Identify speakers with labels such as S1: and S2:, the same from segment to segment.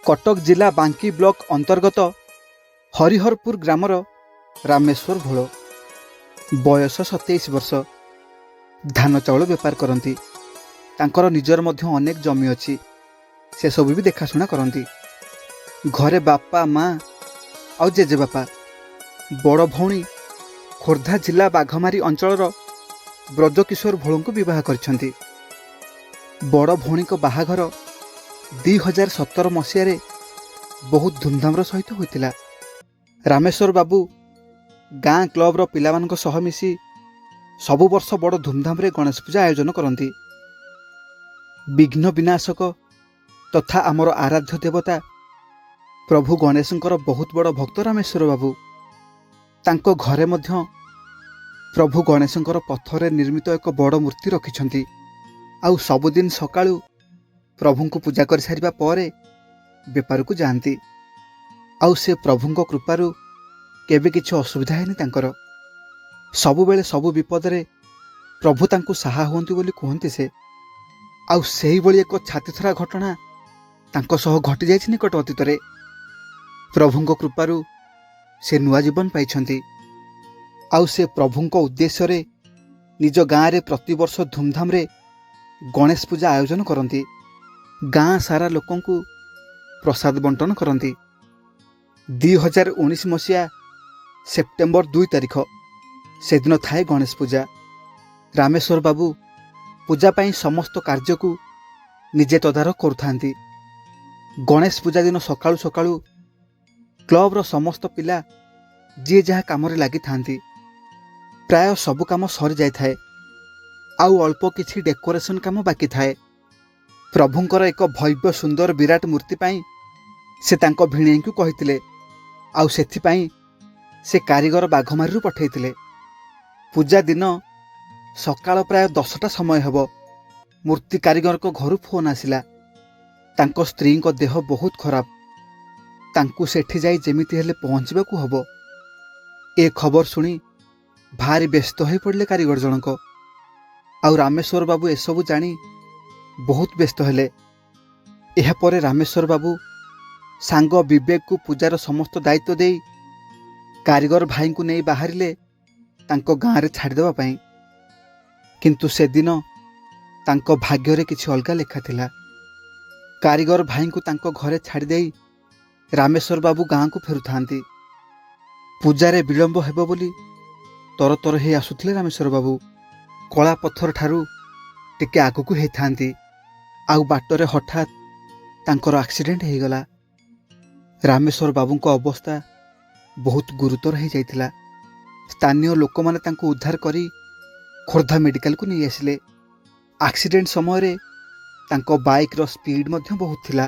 S1: କଟକ ଜିଲ୍ଲା ବାଙ୍କି ବ୍ଲକ ଅନ୍ତର୍ଗତ ହରିହରପୁର ଗ୍ରାମର ରାମେଶ୍ୱର ଭୋଳ। ବୟସ 27 ବର୍ଷ। ଧାନ ଚାଉଳ ବେପାର କରନ୍ତି। ତାଙ୍କର ନିଜର ମଧ୍ୟ ଅନେକ ଜମି ଅଛି, ସେସବୁ ବି ଦେଖାଶୁଣା କରନ୍ତି। ଘରେ ବାପା, ମା ଆଉ ଜେଜେବାପା। ବଡ଼ ଭଉଣୀ ଖୋର୍ଦ୍ଧା ଜିଲ୍ଲା ବାଘମାରୀ ଅଞ୍ଚଳର ବ୍ରଜକିଶୋର ଭୋଳଙ୍କୁ ବିବାହ କରିଛନ୍ତି। ବଡ଼ ଭଉଣୀଙ୍କ ବାହାଘର 2017 ମସିହାରେ ବହୁତ ଧୁମଧାମର ସହିତ ହୋଇଥିଲା। ରାମେଶ୍ୱର ବାବୁ ଗାଁ କ୍ଲବର ପିଲାମାନଙ୍କ ସହ ମିଶି ସବୁ ବର୍ଷ ବଡ଼ ଧୁମଧାମରେ ଗଣେଶ ପୂଜା ଆୟୋଜନ କରନ୍ତି। ବିଘ୍ନ ବିନାଶକ ତଥା ଆମର ଆରାଧ୍ୟ ଦେବତା ପ୍ରଭୁ ଗଣେଶଙ୍କର ବହୁତ ବଡ଼ ଭକ୍ତ ରାମେଶ୍ୱର ବାବୁ। ତାଙ୍କ ଘରେ ମଧ୍ୟ ପ୍ରଭୁ ଗଣେଶଙ୍କର ପଥରରେ ନିର୍ମିତ ଏକ ବଡ଼ ମୂର୍ତ୍ତି ରଖିଛନ୍ତି। ଆଉ ସବୁଦିନ ସକାଳୁ ପ୍ରଭୁଙ୍କୁ ପୂଜା କରିସାରିବା ପରେ ବେପାରକୁ ଯାଆନ୍ତି। ଆଉ ସେ ପ୍ରଭୁଙ୍କ କୃପାରୁ କେବେ କିଛି ଅସୁବିଧା ହେଇନି ତାଙ୍କର। ସବୁବେଳେ ସବୁ ବିପଦରେ ପ୍ରଭୁ ତାଙ୍କୁ ସାହା ହୁଅନ୍ତି ବୋଲି କୁହନ୍ତି ସେ। ଆଉ ସେଇଭଳି ଏକ ଛାତିଥରା ଘଟଣା ତାଙ୍କ ସହ ଘଟିଯାଇଛି ନିକଟ ଅତୀତରେ। ପ୍ରଭୁଙ୍କ କୃପାରୁ ସେ ନୂଆ ଜୀବନ ପାଇଛନ୍ତି। ଆଉ ସେ ପ୍ରଭୁଙ୍କ ଉଦ୍ଦେଶ୍ୟରେ ନିଜ ଗାଁରେ ପ୍ରତିବର୍ଷ ଧୁମଧାମରେ ଗଣେଶ ପୂଜା ଆୟୋଜନ କରନ୍ତି। ଗାଁ ସାରା ଲୋକଙ୍କୁ ପ୍ରସାଦ ବଣ୍ଟନ କରନ୍ତି। 2019 ମସିହା ସେପ୍ଟେମ୍ବର 2 ତାରିଖ, ସେଦିନ ଥାଏ ଗଣେଶ ପୂଜା। ରାମେଶ୍ୱର ବାବୁ ପୂଜା ପାଇଁ ସମସ୍ତ କାର୍ଯ୍ୟକୁ ନିଜେ ତଦାରଖ କରୁଥାନ୍ତି। ଗଣେଶ ପୂଜା ଦିନ ସକାଳୁ ସକାଳୁ କ୍ଲବର ସମସ୍ତ ପିଲା ଯିଏ ଯାହା କାମରେ ଲାଗିଥାନ୍ତି। ପ୍ରାୟ ସବୁ କାମ ସରିଯାଇଥାଏ, ଆଉ ଅଳ୍ପ କିଛି ଡେକୋରେସନ୍ କାମ ବାକି ଥାଏ। ପ୍ରଭୁଙ୍କର ଏକ ଭବ୍ୟ ସୁନ୍ଦର ବିରାଟ ମୂର୍ତ୍ତି ପାଇଁ ସେ ତାଙ୍କ ଭିଣେଇଙ୍କୁ କହିଥିଲେ, ଆଉ ସେଥିପାଇଁ ସେ କାରିଗର ବାଘମାରୀରୁ ପଠାଇଥିଲେ। ପୂଜା ଦିନ ସକାଳ ପ୍ରାୟ 10ଟା ସମୟ ହେବ, ମୂର୍ତ୍ତି କାରିଗରଙ୍କ ଘରୁ ଫୋନ୍ ଆସିଲା। ତାଙ୍କ ସ୍ତ୍ରୀଙ୍କ ଦେହ ବହୁତ ଖରାପ, ତାଙ୍କୁ ସେଠି ଯାଇ ଯେମିତି ହେଲେ ପହଞ୍ଚିବାକୁ ହେବ। ଏ ଖବର ଶୁଣି ଭାରି ବ୍ୟସ୍ତ ହୋଇପଡ଼ିଲେ କାରିଗର ଜଣକ। ଆଉ ରାମେଶ୍ୱର ବାବୁ ଏସବୁ ଜାଣି ବହୁତ ବ୍ୟସ୍ତ ହେଲେ। ଏହାପରେ ରାମେଶ୍ୱର ବାବୁ ସାଙ୍ଗ ବିବେକକୁ ପୂଜାର ସମସ୍ତ ଦାୟିତ୍ୱ ଦେଇ କାରିଗର ଭାଇଙ୍କୁ ନେଇ ବାହାରିଲେ ତାଙ୍କ ଗାଁରେ ଛାଡ଼ିଦେବା ପାଇଁ। କିନ୍ତୁ ସେଦିନ ତାଙ୍କ ଭାଗ୍ୟରେ କିଛି ଅଲଗା ଲେଖା ଥିଲା। କାରିଗର ଭାଇଙ୍କୁ ତାଙ୍କ ଘରେ ଛାଡ଼ିଦେଇ ରାମେଶ୍ୱର ବାବୁ ଗାଁକୁ ଫେରୁଥାନ୍ତି। ପୂଜାରେ ବିଳମ୍ବ ହେବ ବୋଲି ତରତର ହେଇ ଆସୁଥିଲେ ରାମେଶ୍ୱର ବାବୁ। କଳା ପଥର ଠାରୁ ଟିକେ ଆଗକୁ ହେଇଥାନ୍ତି, ଆଉ ବାଟରେ ହଠାତ୍ ତାଙ୍କର ଆକ୍ସିଡେଣ୍ଟ ହେଇଗଲା। ରାମେଶ୍ୱର ବାବୁଙ୍କ ଅବସ୍ଥା ବହୁତ ଗୁରୁତର ହେଇଯାଇଥିଲା। ସ୍ଥାନୀୟ ଲୋକମାନେ ତାଙ୍କୁ ଉଦ୍ଧାର କରି ଖୋର୍ଦ୍ଧା ମେଡ଼ିକାଲକୁ ନେଇ ଆସିଲେ। ଆକ୍ସିଡେଣ୍ଟ ସମୟରେ ତାଙ୍କ ବାଇକ୍ର ସ୍ପିଡ୍ ମଧ୍ୟ ବହୁତ ଥିଲା।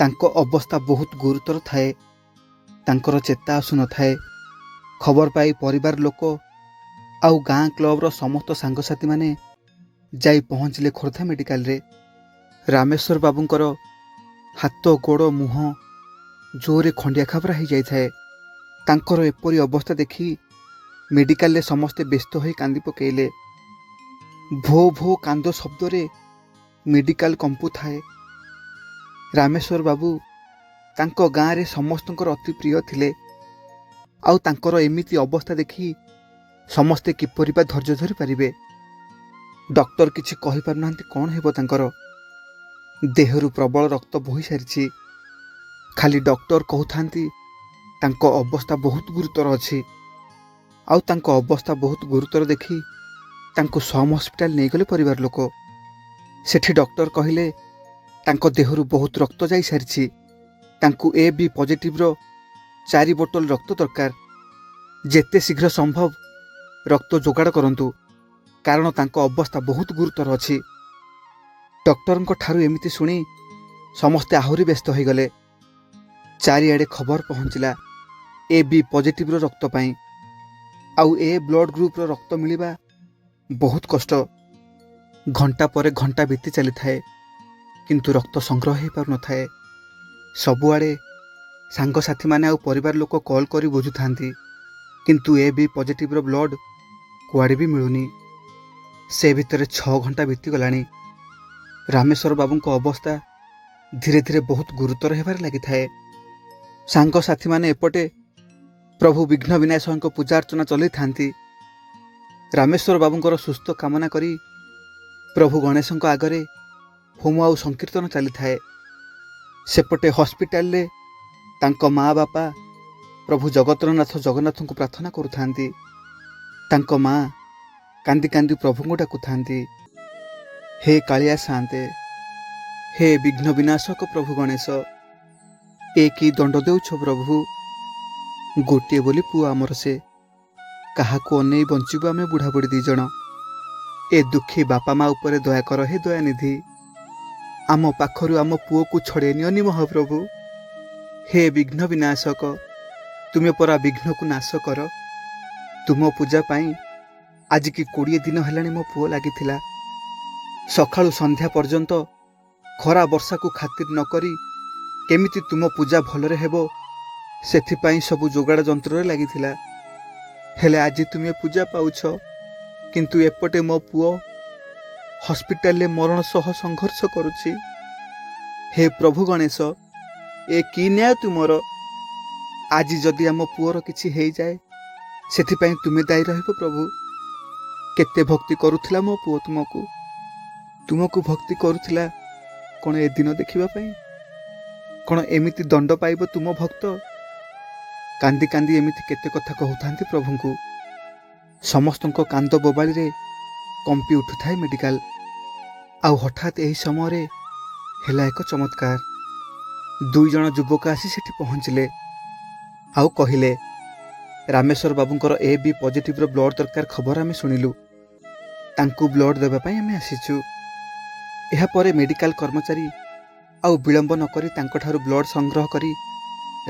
S1: ତାଙ୍କ ଅବସ୍ଥା ବହୁତ ଗୁରୁତର ଥାଏ, ତାଙ୍କର ଚେତା ଆସୁନଥାଏ। ଖବର ପାଇ ପରିବାର ଲୋକ ଆଉ ଗାଁ କ୍ଲବର ସମସ୍ତ ସାଙ୍ଗସାଥିମାନେ ଯାଇ ପହଞ୍ଚିଲେ ଖୋର୍ଦ୍ଧା ମେଡ଼ିକାଲରେ। ରାମେଶ୍ୱର ବାବୁଙ୍କର ହାତ, ଗୋଡ଼, ମୁହଁ ଜୋରରେ ଖଣ୍ଡିଆ ଖାବରା ହେଇଯାଇଥାଏ। ତାଙ୍କର ଏପରି ଅବସ୍ଥା ଦେଖି ମେଡ଼ିକାଲରେ ସମସ୍ତେ ବ୍ୟସ୍ତ ହୋଇ କାନ୍ଦି ପକାଇଲେ। ଭୋ ଭୋ କାନ୍ଦ ଶବ୍ଦରେ ମେଡ଼ିକାଲ କମ୍ପୁଥାଏ। ରାମେଶ୍ୱର ବାବୁ ତାଙ୍କ ଗାଁରେ ସମସ୍ତଙ୍କର ଅତି ପ୍ରିୟ ଥିଲେ। ଆଉ ତାଙ୍କର ଏମିତି ଅବସ୍ଥା ଦେଖି ସମସ୍ତେ କିପରି ବା ଧୈର୍ଯ୍ୟ ଧରିପାରିବେ? ଡକ୍ଟର କିଛି କହିପାରୁନାହାନ୍ତି କ'ଣ ହେବ ତାଙ୍କର। ଦେହରୁ ପ୍ରବଳ ରକ୍ତ ବୋହି ସାରିଛି। ଖାଲି ଡକ୍ଟର କହୁଥାନ୍ତି ତାଙ୍କ ଅବସ୍ଥା ବହୁତ ଗୁରୁତର ଅଛି। ଆଉ ତାଙ୍କ ଅବସ୍ଥା ବହୁତ ଗୁରୁତର ଦେଖି ତାଙ୍କୁ ସମ୍ ହସ୍ପିଟାଲ ନେଇଗଲେ ପରିବାର ଲୋକ। ସେଠି ଡକ୍ଟର କହିଲେ ତାଙ୍କ ଦେହରୁ ବହୁତ ରକ୍ତ ଯାଇସାରିଛି, ତାଙ୍କୁ ଏ ବି ପଜିଟିଭର 4 ବୋଟଲ ରକ୍ତ ଦରକାର। ଯେତେ ଶୀଘ୍ର ସମ୍ଭବ ରକ୍ତ ଯୋଗାଡ଼ କରନ୍ତୁ, କାରଣ ତାଙ୍କ ଅବସ୍ଥା ବହୁତ ଗୁରୁତର ଅଛି। ଡକ୍ଟରଙ୍କ ଠାରୁ ଏମିତି ଶୁଣି ସମସ୍ତେ ଆହୁରି ବ୍ୟସ୍ତ ହୋଇଗଲେ। ଚାରିଆଡ଼େ ଖବର ପହଞ୍ଚିଲା ଏ ବି ପଜିଟିଭର ରକ୍ତ ପାଇଁ। ଆଉ ଏ ବ୍ଲଡ଼ ଗ୍ରୁପର ରକ୍ତ ମିଳିବା ବହୁତ କଷ୍ଟ। ଘଣ୍ଟା ପରେ ଘଣ୍ଟା ବିତି ଚାଲିଥାଏ, କିନ୍ତୁ ରକ୍ତ ସଂଗ୍ରହ ହୋଇପାରୁନଥାଏ। ସବୁଆଡ଼େ ସାଙ୍ଗସାଥିମାନେ ଆଉ ପରିବାର ଲୋକ କଲ୍ କରି ବୁଝୁଥାନ୍ତି, କିନ୍ତୁ ଏ ବି ପଜିଟିଭର ବ୍ଲଡ଼ କୁଆଡ଼େ ବି ମିଳୁନି। ସେ ଭିତରେ 6 ଘଣ୍ଟା ବିତିଗଲାଣି। ରାମେଶ୍ୱର ବାବୁଙ୍କ ଅବସ୍ଥା ଧୀରେ ଧୀରେ ବହୁତ ଗୁରୁତର ହେବାରେ ଲାଗିଥାଏ। ସାଙ୍ଗସାଥିମାନେ ଏପଟେ ପ୍ରଭୁ ବିଘ୍ନ ବିନାଶକଙ୍କ ପୂଜା ଅର୍ଚ୍ଚନା ଚଲେଇଥାନ୍ତି। ରାମେଶ୍ୱର ବାବୁଙ୍କର ସୁସ୍ଥ କାମନା କରି ପ୍ରଭୁ ଗଣେଶଙ୍କ ଆଗରେ ହୋମ ଆଉ ସଂକୀର୍ତ୍ତନ ଚାଲିଥାଏ। ସେପଟେ ହସ୍ପିଟାଲରେ ତାଙ୍କ ମା ବାପା ପ୍ରଭୁ ଜଗତର ନାଥ ଜଗନ୍ନାଥଙ୍କୁ ପ୍ରାର୍ଥନା କରୁଥାନ୍ତି। ତାଙ୍କ ମା କାନ୍ଦି କାନ୍ଦି ପ୍ରଭୁଙ୍କୁ ଡାକୁଥାନ୍ତି, "ହେ କାଳିଆ ସାଆନ୍ତେ, ହେ ବିଘ୍ନ ବିନାଶକ ପ୍ରଭୁ ଗଣେଶ, ଏ କି ଦଣ୍ଡ ଦେଉଛ ପ୍ରଭୁ? ଗୋଟିଏ ବୋଲି ପୁଅ ଆମର ସେ। କାହାକୁ ଅନେଇ ବଞ୍ଚିବୁ ଆମେ ବୁଢ଼ାବୁଢ଼ୀ ଦି ଜଣ? ଏ ଦୁଃଖୀ ବାପା ମା ଉପରେ ଦୟା କର ହେ ଦୟାନିଧି। ଆମ ପାଖରୁ ଆମ ପୁଅକୁ ଛଡ଼େଇ ନିଅନି ମହାପ୍ରଭୁ। ହେ ବିଘ୍ନ ବିନାଶକ, ତୁମେ ପରା ବିଘ୍ନକୁ ନାଶ କର। ତୁମ ପୂଜା ପାଇଁ ଆଜିକି 20 ଦିନ ହେଲାଣି ମୋ ପୁଅ ଲାଗିଥିଲା। ସକାଳୁ ସନ୍ଧ୍ୟା ପର୍ଯ୍ୟନ୍ତ ଖରା ବର୍ଷାକୁ ଖାତିର ନ କରି କେମିତି ତୁମ ପୂଜା ଭଲରେ ହେବ, ସେଥିପାଇଁ ସବୁ ଯୋଗାଡ଼ ଯନ୍ତ୍ରରେ ଲାଗିଥିଲା। ହେଲେ ଆଜି ତୁମେ ପୂଜା ପାଉଛ, କିନ୍ତୁ ଏପଟେ ମୋ ପୁଅ ହସ୍ପିଟାଲରେ ମରଣ ସହ ସଂଘର୍ଷ କରୁଛି। ହେ ପ୍ରଭୁ ଗଣେଶ, ଏ କି ନ୍ୟାୟ ତୁମର? ଆଜି ଯଦି ଆମ ପୁଅର କିଛି ହେଇଯାଏ, ସେଥିପାଇଁ ତୁମେ ଦାୟୀ ରହିବ ପ୍ରଭୁ। କେତେ ଭକ୍ତି କରୁଥିଲା ମୋ ପୁଅ ତୁମକୁ। ତୁମକୁ ଭକ୍ତି କରୁଥିଲା କ'ଣ ଏ ଦିନ ଦେଖିବା ପାଇଁ? କ'ଣ ଏମିତି ଦଣ୍ଡ ପାଇବ ତୁମ ଭକ୍ତ?" କାନ୍ଦି କାନ୍ଦି ଏମିତି କେତେ କଥା କହୁଥାନ୍ତି ପ୍ରଭୁଙ୍କୁ। ସମସ୍ତଙ୍କ କାନ୍ଦ ବୋବାଳିରେ କମ୍ପି ଉଠୁଥାଏ ମେଡ଼ିକାଲ। ଆଉ ହଠାତ୍ ଏହି ସମୟରେ ହେଲା ଏକ ଚମତ୍କାର। ଦୁଇ ଜଣ ଯୁବକ ଆସି ସେଠି ପହଞ୍ଚିଲେ ଆଉ କହିଲେ, "ରାମେଶ୍ୱର ବାବୁଙ୍କର ଏ ବି ପଜିଟିଭର ବ୍ଲଡ଼ ଦରକାର ଖବର ଆମେ ଶୁଣିଲୁ। ତାଙ୍କୁ ବ୍ଲଡ଼ ଦେବା ପାଇଁ ଆମେ ଆସିଛୁ।" ଏହାପରେ ମେଡ଼ିକାଲ କର୍ମଚାରୀ ଆଉ ବିଳମ୍ବ ନକରି ତାଙ୍କଠାରୁ ବ୍ଲଡ଼ ସଂଗ୍ରହ କରି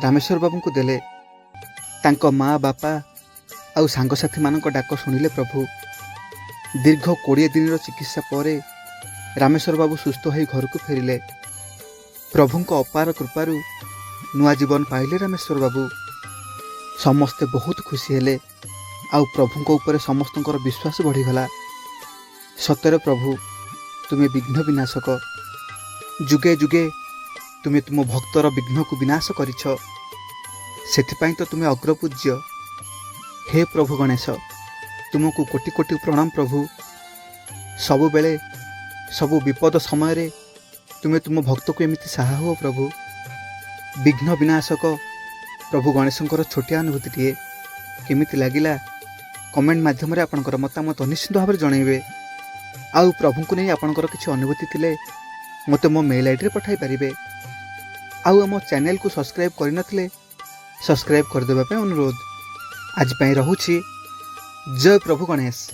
S1: ରାମେଶ୍ୱର ବାବୁଙ୍କୁ ଦେଲେ। ତାଙ୍କ ମା ବାପା ଆଉ ସାଙ୍ଗସାଥିମାନଙ୍କ ଡାକ ଶୁଣିଲେ ପ୍ରଭୁ। ଦୀର୍ଘ 20 ଦିନର ଚିକିତ୍ସା ପରେ ରାମେଶ୍ୱର ବାବୁ ସୁସ୍ଥ ହୋଇ ଘରକୁ ଫେରିଲେ। ପ୍ରଭୁଙ୍କ ଅପାର କୃପାରୁ ନୂଆ ଜୀବନ ପାଇଲେ ରାମେଶ୍ୱର ବାବୁ। ସମସ୍ତେ ବହୁତ ଖୁସି ହେଲେ ଆଉ ପ୍ରଭୁଙ୍କ ଉପରେ ସମସ୍ତଙ୍କର ବିଶ୍ୱାସ ବଢ଼ିଗଲା। ସତରେ ପ୍ରଭୁ, ତୁମେ ବିଘ୍ନ ବିନାଶକ। ଯୁଗେ ଯୁଗେ ତୁମେ ତୁମ ଭକ୍ତର ବିଘ୍ନକୁ ବିନାଶ କରିଛ। ସେଥିପାଇଁ ତ ତୁମେ ଅଗ୍ରପୂଜ୍ୟ। ହେ ପ୍ରଭୁ ଗଣେଶ, ତୁମକୁ କୋଟି କୋଟି ପ୍ରଣାମ ପ୍ରଭୁ। ସବୁବେଳେ ସବୁ ବିପଦ ସମୟରେ ତୁମେ ତୁମ ଭକ୍ତକୁ ଏମିତି ସାହା ହୁଅ ପ୍ରଭୁ। ବିଘ୍ନ ବିନାଶକ ପ୍ରଭୁ ଗଣେଶଙ୍କର ଛୋଟିଆ ଅନୁଭୂତିଟିଏ କେମିତି ଲାଗିଲା, କମେଣ୍ଟ ମାଧ୍ୟମରେ ଆପଣଙ୍କର ମତାମତ ନିଶ୍ଚିତ ଭାବରେ ଜଣାଇବେ। ଆଉ ପ୍ରଭୁଙ୍କୁ ନେଇ ଆପଣଙ୍କର କିଛି ଅନୁଭୂତି ଥିଲେ ମୋତେ ମୋ ମେଲ୍ ଆଇଡ଼ିରେ ପଠାଇ ପାରିବେ। ଆଉ ଆମ ଚ୍ୟାନେଲକୁ ସବସ୍କ୍ରାଇବ୍ କରିନଥିଲେ ସବସ୍କ୍ରାଇବ୍ କରିଦେବା ପାଇଁ ଅନୁରୋଧ। ଆଜି ପାଇଁ ରହୁଛି। ଜୟ ପ୍ରଭୁ ଗଣେଶ।